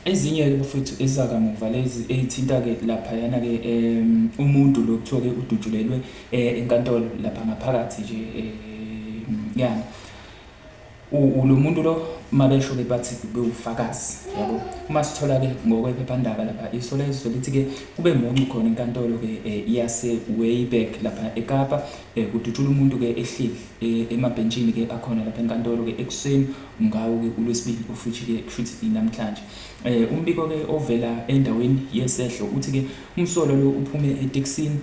Ezinye-ke bafowethu ezakamuva lezi ey'thinta-ke laphayana-ke umuntu lo kuthiwa-ke udutshulelwe enkantolo lapha ngaphakathi nje ya lo muntu lo uma besho-ke bathi bewufakazi yabo. Uma sithola-ke ngokwephephandaba lapha Isolezwe lithi-ke kube muncu khona enkantolo-ke yase-Wayback lapha eKapa kudutshulwa umuntu-ke ehleli emabhentshini-ke akhona lapha enkantolo-ke ekuseni ngawo-ke uLwesibili ofuthi-ke kushuthi namhlanje. Umbiko-ke ovela endaweni yesehlo uthi-ke umsolwa lo uphume etekisini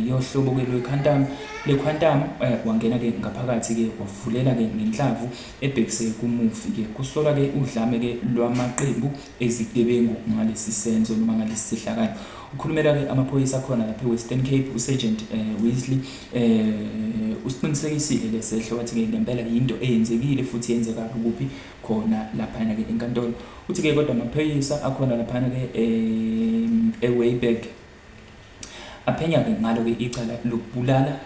yohlobo-ke lwe-Quantum, le-Quantum wangena-ke ngaphakathi-ke wavulela-ke ngenhlamvu ebhekise kumufi-ke. Kusolwa-ke udlame-ke lwamaqembu ezigebengu ngalesi senzo noma ngalesi sehlakalo. Ukhulumela-ke amaphoyisa akhona lapha e-Western Cape uSergeant Weasley usiqinisekisile lesehlo wathi-ke ngempela yinto eyenzekile futhi yenzeka kuphi khona laphana-ke enkantolo. Uthi-ke kodwa amaphoyisa akhona laphana-ke e-Wayback aphenya-ke ngalo-ke icala lokubulala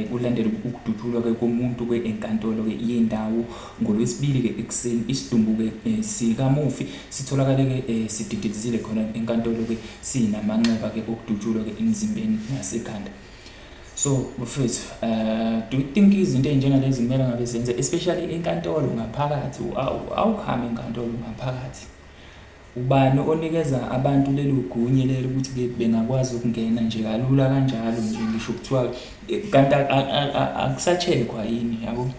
kulandela ukudutshulwa-ke komuntu-ke enkantolo-ke yendawo ngoLwesibili-ke ekuseni. Isidumbu-ke sikamufi sitholakale-ke sididilizile khona enkantolo-ke sinamanxeba-ke okudutshulwa-ke emzimbeni nasekhanda. So bafethu, do you think izinto ey'njengalezi kumele ngabe zenze especially enkantolo ngaphakathi? Awukhami enkantolo ngaphakathi. Ubani onikeza abantu lelo gunye lelo ukuthi bengakwazi ukungena nje kalula kanjalo nje ngisho kuthiwa kanti akusa-check-wa yini yabo?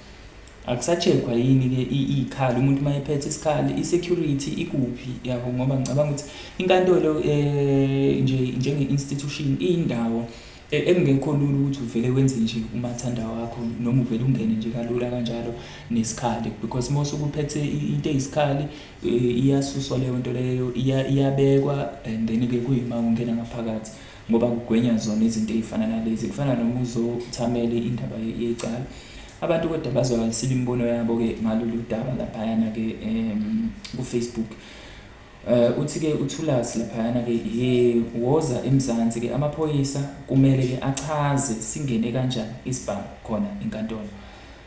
Akusa-check-wa yini-ke iy'khali umuntu uma ephethe isikhali i-security ikuphi yabo? Ngoba ngicabanga ukuthi inkantolo nje njenge-institution iyindawo ekungekho lula ukuthi uvele wenze nje umathanda wakho noma uvele ungene nje kalula kanjalo nesikhali because uma usuke uphethe into eyisikhali iyasuswa leyo nto leyo iyabekwa and then-ke kuyima ungena ngaphakathi ngoba kugwenya zona izinto ey'fana nalezi. Kufana noma uzothamela indaba yecala. Abantu kodwa bazwakalisile imibono yabo-ke ngalolu daba laphayana-ke ku-Facebook. Uthi-ke uThulas laphayana-ke he woza eMzansi-ke amaphoyisa kumele-ke achaze singene kanjani isibhamu khona enkantolo.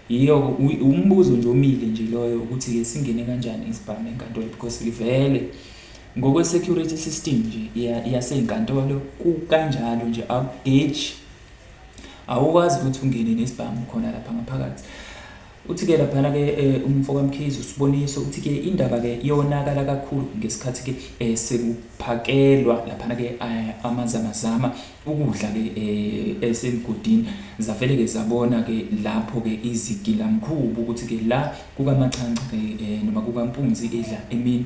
Yiyo umbuzo nje omile nje loyo ukuthi-ke singene kanjani isibhamu enkantolo because vele ngokwe-security system nje yasey'nkantolo kukanjalo nje akugeji, awukwazi ukuthi ungene nesibhamu khona lapha ngaphakathi. Uthi-ke laphana-ke umfo kaMkhize uSiboniso uthi-ke indaba-ke yonakala kakhulu ngesikhathi-ke sekuphakelwa laphana-ke amazamazama ukudla-ke esemgodini. Zavele-ke zabona-ke lapho-ke izigilamkhuba ukuthi-ke la kukaMachanca-ke noma kukaMpunzi idla emini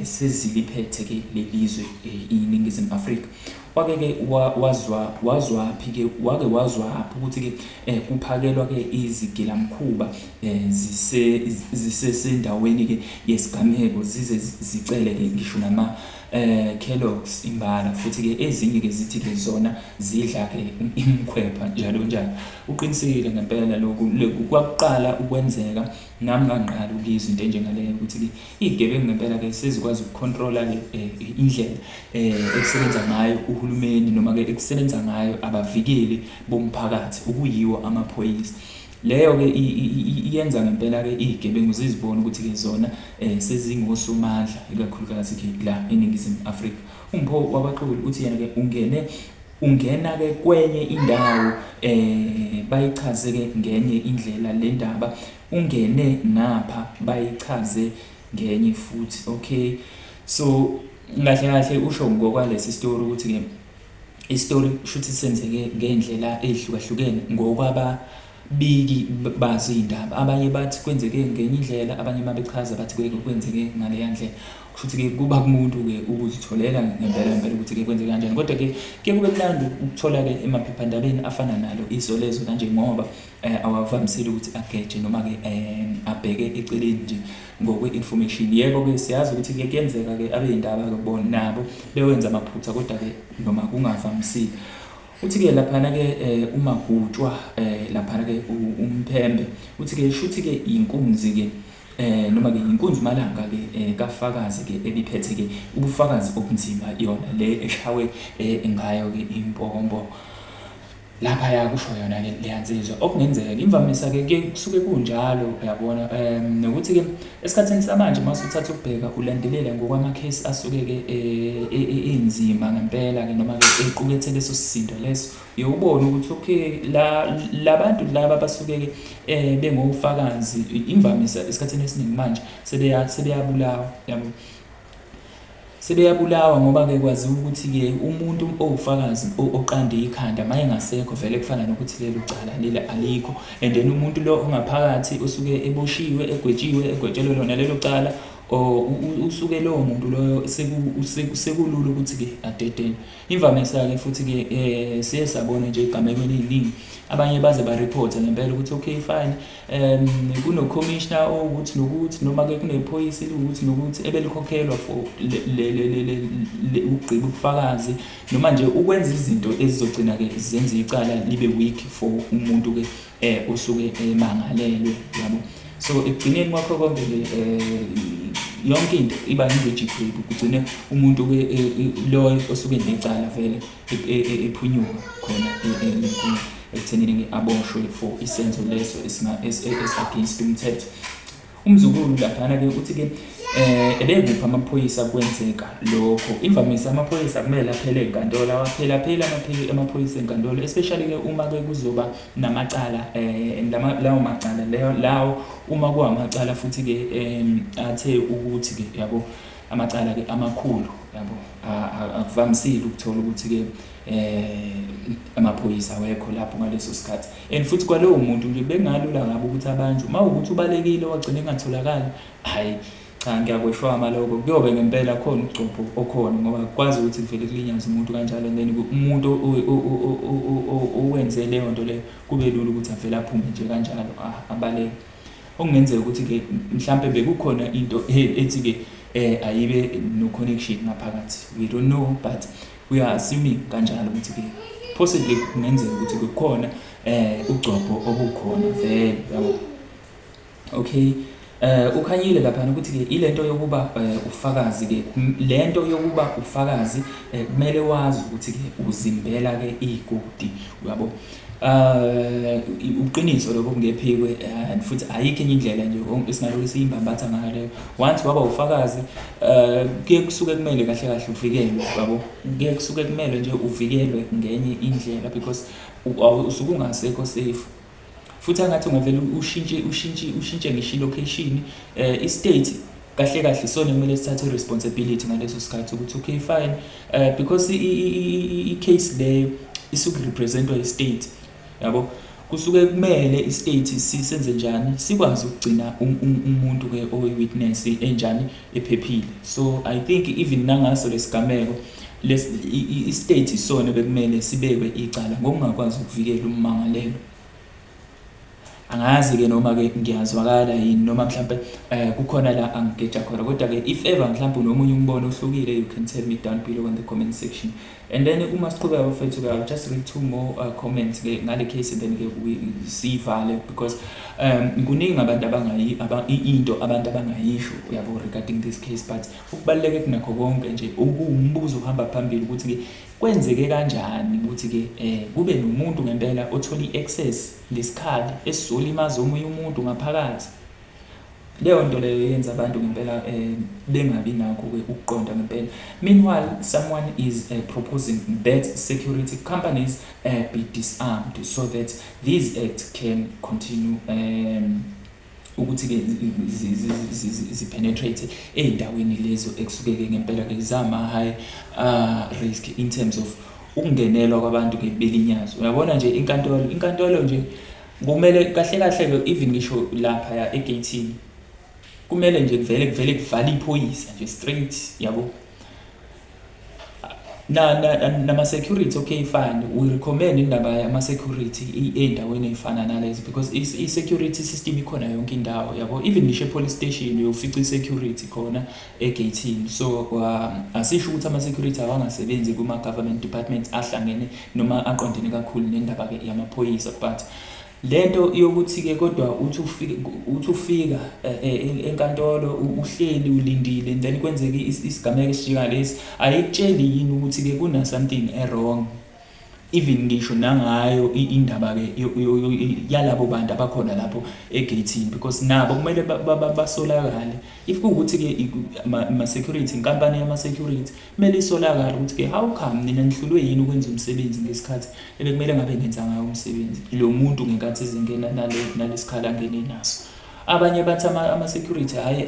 seziliphethe-ke lelizwe iNingizimu Afrika. Wake-ke wazwa wazwaphi-ke wake wazwaphi ukuthi-ke kuphakelwa-ke izigilamkhuba zise zisesendaweni-ke yesigameko zize zicele-ke ngisho nama Kellogg's imbala futhi-ke ezinye-ke zithi-ke zona zidla-ke imkhwepha njalo njalo. Uqinisile ngempela lokhu kwakuqala ukwenzeka nami ngangiqala ukuyizwa into enjengaleyo ukuthi-ke iy'gebengu ngempela-ke sezikwazi ukukhontrola-ke indlela ekusebenza ngayo uhulumeni noma-ke ekusebenza ngayo abavikeli bomphakathi okuyiwo amaphoyisa. Leyo-ke iyenza ngempela-ke iy'gebengu zizibone ukuthi-ke zona sezingosomandla ikakhulukazi-ke la eNingizimu Afrika. UMpho wakwaXulu uthi yena-ke ungene ungena-ke kwenye indawo bayichaze-ke ngenye indlela le ndaba, ungene ngapha bayichaze ngenye futhi. Okay, so kahle kahle usho ngokwalesi story ukuthi-ke isitori shuthi senzeke ngey'ndlela ey'hlukahlukene ngokwababiki bazo iy'ndaba. Abanye bathi kwenzeke ngenye indlela, abanye uma bechaza bathi kwenzeke ngaleya ndlela. Kushuthi-ke kuba kumuntu-ke ukuzitholela ngempela ngempela ukuthi-ke kwenzeke kanjani. Kodwa-ke kuye kube mnandi ukuthola-ke emaphephandabeni afana nalo Isolezwe kanje ngoba awavamisile ukuthi ageje noma-ke abheke eceleni nje ngokwe-information. Yebo-ke siyazi ukuthi-ke kuyenzeka-ke abey'ndaba-ke bona nabo bewenza amaphutha kodwa-ke noma kungavamisile. Uthi-ke laphana-ke uMagutshwa laphana-ke uMphembe uthi-ke shuthi-ke inkunzi-ke noma-ke inkunzi malanga-ke kafakazi-ke ebiphethe-ke ubufakazi obunzima yona le eshawe ngayo-ke impokompo. Laphaya kusho yona-ke leya nsizwa. Okungenzeka imvamisa-ke kuye kusuke kunjalo uyabona nokuthi-ke esikhathini samanje uma usuthatha ukubheka ulandelela ngokwamakhesi asuke-ke enzima ngempela-ke noma-ke equkethe leso sisindo leso, uye ubone ukuthi okay la labantu laba abasuke-ke bengofakazi imvamisa esikhathini esiningi manje sebeyabulawa yabo. Sebeyabulawa ngoba-ke kwaziwa ukuthi-ke umuntu owufakazi oqande ikhanda uma engasekho vele kufana nokuthi lelo cala leli alikho and then umuntu lo ongaphakathi usuke eboshiwe egwetshiwe egwetshelwe lona lelo cala or usuke lowo muntu loyo sekulula ukuthi-ke adedelwe. Imvamisa-ke futhi-ke siye sabona nje ey'gamekweni ey'ningi abanye baze bariphothe ngempela ukuthi okay fine kuno-commissioner owukuthi nokuthi noma-ke kunephoyisa eliwukuthi nokuthi ebelikhokhelwa for ukugqiba ubufakazi noma nje ukwenza izinto ezizogcina-ke zenza icala libe weak for umuntu-ke osuke emangalelwe yabo. So ekugcineni kwakho konke nje yonke into iba yingwijikhwebu kugcine umuntu-ke loyo osuke enecala vele ephunyuka khona ekuthenini-ke aboshwe for isenzo leso esi-against umthetho. Umzukulu laphana-ke uthi-ke ebekuphi amaphoyisa kwenzeka lokho. Imvamisa amaphoyisa kumele aphele enkantolo, awapheli apheli amaphoyisa enkantolo especially-ke uma-ke kuzoba namacala lawo macala leyo lawo uma kuwamacala futhi-ke athe ukuthi-ke yabo amacala-ke amakhulu yabo akuvamisile ukuthola ukuthi-ke amaphoyisa awekho lapho ngaleso sikhathi and futhi kwalowo muntu nje bekungalula kabi ukuthi abanjwe uma ukuthi ubalekile wagcina engatholakali, hhayi cha ngiyakweshwama lokho kuyobe ngempela khona ugcobho okhona ngoba akukwazi ukuthi kuvele kulinyazwe umuntu kanjalo and then umuntu owenze leyo nto leyo kube lula ukuthi avele aphume nje kanjalo abaleke. Okungenzeka ukuthi-ke mhlampe bekukhona into ethi-ke ayibe no-connection ngaphakathi, we don't know but we are assuming kanjalo ukuthi-ke possibly kungenzeka ukuthi kukhona ugcobho obukhona vele yabo. Okay, ukhanyile laphana ukuthi-ke ilento yokuba ufakazi-ke lento yokuba ufakazi kumele wazi ukuthi-ke uzimbela-ke igodi uyabo. Uqiniso lokho okungephikwe and futhi ayikho enye indlela nje esingalokhu siyimbambatha ngayo leyo. Once waba ufakazi kuye kusuke kumele kahle kahle uvikelwe yabo, kuye kusuke kumele nje uvikelwe ngenye indlela because usuke ungasekho safe. Futhi angathi ungavele ushintshe ushintshe ushintshe ngisho i-location i-state kahle kahle isona ekumele sithathe i-responsibility ngaleso sikhathi ukuthi okay fine because i-case leyo isuke representwa i-state yabo. Kusuke kumele i-state senze njani sikwazi ukugcina umuntu-ke oyi-witness enjani ephephile. So I think even nangaso lesigameko i-state isona bekumele sibekwe icala ngokungakwazi ukuvikela ummangalelwa. Angazi-ke noma-ke ngiyazwakala yini noma mhlampe kukhona la angigeja khona kodwa-ke if ever mhlampe unomunye umbono ohlukile you can tell me down below in the comment section. And then uma siqhubeka bafethu-ke I'll just read two more comments-ke ngale case and then-ke siyivale because kuningi abantu abangayi into abantu abangayisho uyabo regarding this case but okubaluleke kunakho konke nje okuwumbuzo ohamba phambili ukuthi-ke kwenzeke kanjani ukuthi-ke kube nomuntu ngempela othola i-access ngesikhali esizolimaza omunye umuntu ngaphakathi. Leyo nto leyo yenza abantu ngempela bengabi nakho-ke ukuqonda ngempela. Meanwhile, someone is proposing that security companies be disarmed so that these acts can continue ukuthi-ke zi-penetrate ey'ndaweni lezo ekusuke-ke ngempela-ke zama-high risk in terms of ukungenelwa kwabantu-ke belinyazwe. Uyabona nje inkantolo, inkantolo nje kumele kahle kahle-ke even ngisho laphaya egeyithini kumele nje kuvele kuvele kuvale iphoyisa nje straight yabo. Nama-security okay fine we recommend indaba yama-security ey'ndaweni ey'fana nalezo because i-security system ikhona yonke indawo yabo, even ngisho e-police station uyofica i-security khona egeyithini. So asisho ukuthi ama-security awangasebenzi kuma-government departments ahlangene noma aqondene kakhulu nendaba-ke yamaphoyisa but lento yokuthi-ke kodwa uthi ufika uthi ufika enkantolo uhleli ulindile and then kwenzeke isigameko esinjengalesi ayikutsheli yini ukuthi-ke kuna something e-wrong. Even ngisho nangayo indaba-ke yalabo bantu abakhona lapho egeyithini, because nabo kumele basolakale. If kuwukuthi-ke ama-security, inkampani yama-security kumele isolakale ukuthi-ke how come nina nihlulwe yini ukwenza umsebenzi ngesikhathi ebekumele ngabe nenza ngayo umsebenzi, lo muntu ngenkathi ezingena nalesikhala angene naso. Abanye bathi ama-security hhayi,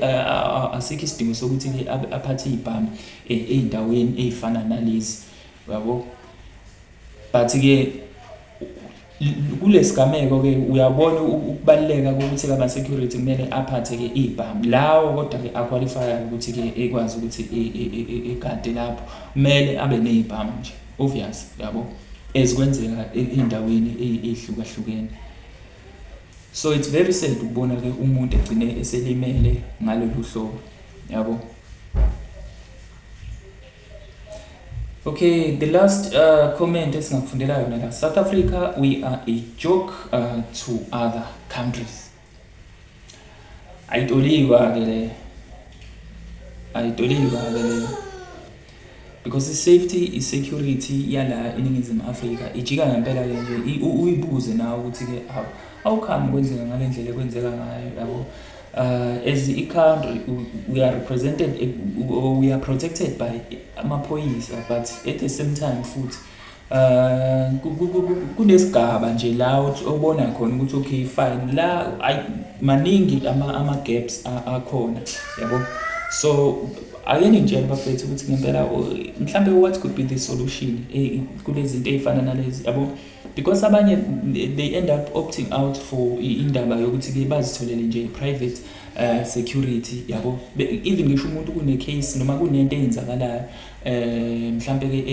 asikho isidingo sokuthi-ke aphathe iy'bhamu ey'ndaweni ey'fana nalezi, uyabo. But-ke kulesigameko-ke uyabona ukubaluleka kokuthi-ke ama-security kumele aphathe-ke iy'bhamu lawo, kodwa-ke akhwalifaya ukuthi-ke ekwazi ukuthi egade lapho, kumele abe ney'bhamu nje, obvious, yabo, as kwenzeka ey'ndaweni ey'hlukahlukene. So it's very sad ukubona-ke umuntu egcine eselimele ngalolu hlobo, yabo. Okay, the last comment esingakufundela yona la. South Africa, we are a joke to other countries. Ayitolikwa ke le. Ayitolikwa ke le. Because i-safety, i-security yala eNingizimu Afrika ijika ngempela ke nje, uyibuze nawe ukuthi ke awu, how come kwenzeka ngale ndlela ekwenzeka ngayo, yabo. As i-country we are represented, we are protected by amaphoyisa, but at the same time futhi kunesigaba nje la obona khona ukuthi okay fine, la maningi ama gaps akhona, yabo. So ake ningitshele bafethu ukuthi ngempela mhlambe what could be the solution kulezi zinto ey'fana nalezi, yabo, because abanye they end up opting out for indaba yokuthi-ke bazitholele nje private security, yabo. Even ngisho umuntu kune case noma kunento eyenzakalayo mhlambe ke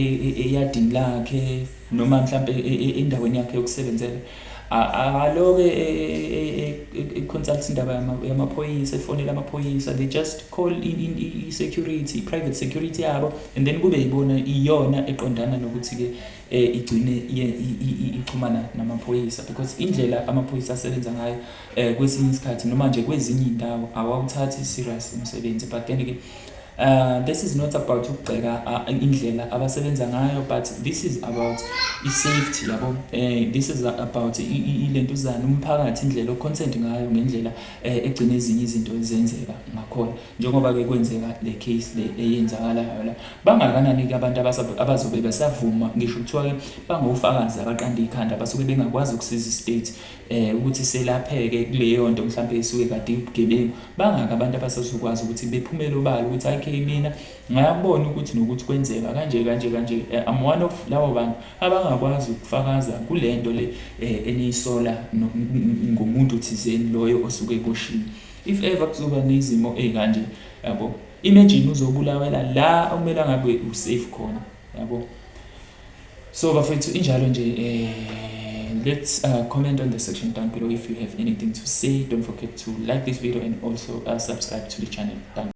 eyadini lakhe noma mhlambe endaweni yakhe yokusebenzela, aloke e-consult indaba yamaphoyisa, efonela amaphoyisa. They just call i-security, private security yabo, and then kube yibona iyona eqondana nokuthi-ke igcine ixhumana namaphoyisa, because indlela amaphoyisa asebenza ngayo kwesinye isikhathi noma nje kwezinye iy'ndawo awawuthathi serious umsebenzi. But then-ke this is not about ukugxeka indlela abasebenza ngayo, but this is about i-safety, yabo. This is about ilentuzana umphakathi, indlela o-concerned ngayo ngendlela egcina ezinye izinto zenzeka ngakhona, njengoba-ke kwenzeka le case le eyenzakalayo la. Bangakanani-ke abantu abazobe besavuma, ngisho kuthiwa-ke bangofakazi abaqanda ikhanda, basuke bengakwazi ukusiza i-state ukuthi selapheke kuleyo nto mhlampe isuke kade ibugebengu. Bangaki abantu abasazokwazi ukuthi bephumele obala ukuthi okay, mina ngayabona ukuthi nokuthi kwenzeka kanje kanje kanje, I'm one of labo bantu abangakwazi ukufakaza kule nto le eniyisola ngomuntu thizeni loyo osuke eboshiwe. If ever kuzoba nezimo ey'kanje, yabo, imagine uzobulawela la okumele ngabe u-safe khona, yabo. So bafethu, injalo nje. Let's comment on the section down below if you have anything to say. Don't forget to like this video and also subscribe to the channel. Thank